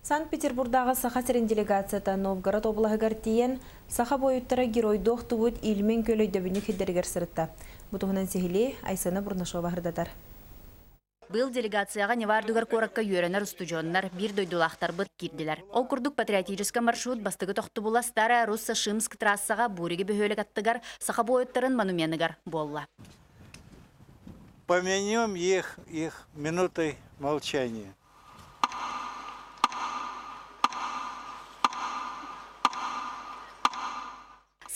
Санкт-Петербурдааҕы Саха сирин делегацията Новгород облаһыгар тиийэн, саха буойуттара геройдуу охтубут Ильмень күөл өйдөбүнньүк сирдэригэр сырытта. Бу туһунан сиһилии Айсена Бурнашова сырдатар. Быйыл делегацияҕа Невардугар куоракка үөрэнэр устудьуоннар, биир дойдулаахтарбыт киирдилэр. Ол курдук патриотическай маршрут бастакы тохтобула Старая Русса-Шимск трассаҕа Буриги бөһүөлэк аттыгар саха буойуттарын монуменыгар буолла. Помянем их, их минутой молчания.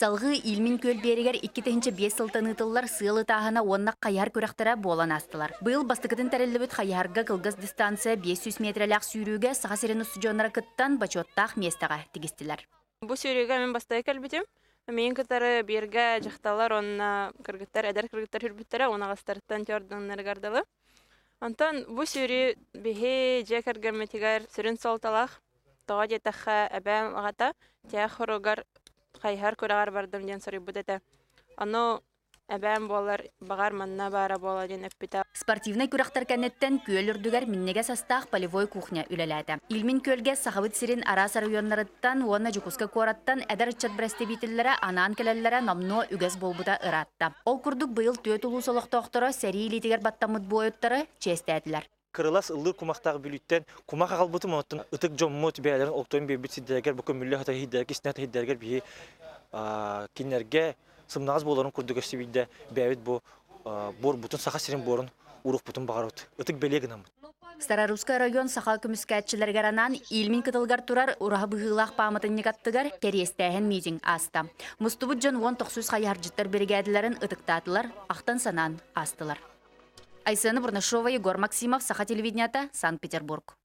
Салгыы Ильмин күөл биэригэр 2005 сылтан ыытыллар сыал ытааһына уонна хайыһар күрэхтэрэ буолан аастылар. Быйыл бастакытын тэриллибит хайыһарга кылгас дистанция 500 миэтэрэлээх сүүрүүгэ Саха сирин устудьуоннара кыттан бочуоттаах миэстэҕэ тигистилэр. Бу сүүрүүгэ мин бастакы кэлбитим. Миигин кытары бииргэ дьахталлар уонна кыргыттар, эдэр кыргыттар сүүрбүттэрэ, уон аҕыстарыттан төрдүннэригэр дылы. Онтон бу сүүрүү биһи дьиэ кэргэммитигэр сүрүн суолталаах. Тоҕо диэтэххэ, эбээм аҕата тиһэх хоругар хайыһар күрэҕэр бардым диэн суруйбут этэ. Ону эбээм буолар, баҕар манна баара буолуо диэн эппитэ. Спортивнай күрэхтэр кэнниттэн күөл үрдүгэр минньигэс астаах полевой кухня үлэлээтэ. Ильмин күөлгэ Сахабыт сирин араас оройуоннарыттан уонна Дьокуускай куораттан эдэр ыччат бэрэстэбиитэллэрэ анаан кэлэллэрэ номнуо үгэс буолбута ыраатта. Ол курдук быйыл түөрт улуус олохтоохторо сэрии илиитигэр баттаммыт буойуттары чиэстээтилэр. Кырылас ыллыыр кумахтаах Бүлүүттэн кумах аҕалбытым, онтон ытык дьоммут бэйэлэрин олохторун биэрбит сирдэригэр, бу көмүллэ сытар иһийдэргэ, истинэ иһийдэригэр биһи кинилэргэ сымнаҕас буоларын курдук өссө биирдэ бэйэбит бу буорбутун, Саха сирин буорун уруохпутун баҕарабыт. Ытык бэлиэ гынаммыт. Старорусскай район саха көмүскээччилэригэр анаан Ильмин кытылыгар турар ураһа быһыылаах пааматынньык аттыгар кэриэстээһин митинг ааста. Мустубут дьон уон тохсус хайыһардьыттар биригээдэлэрин ытыктаатылар, ахтан-санаан аастылар. Айсена Бурнашова, Егор Максимов, Саха телевидениета, Санкт-Петербург.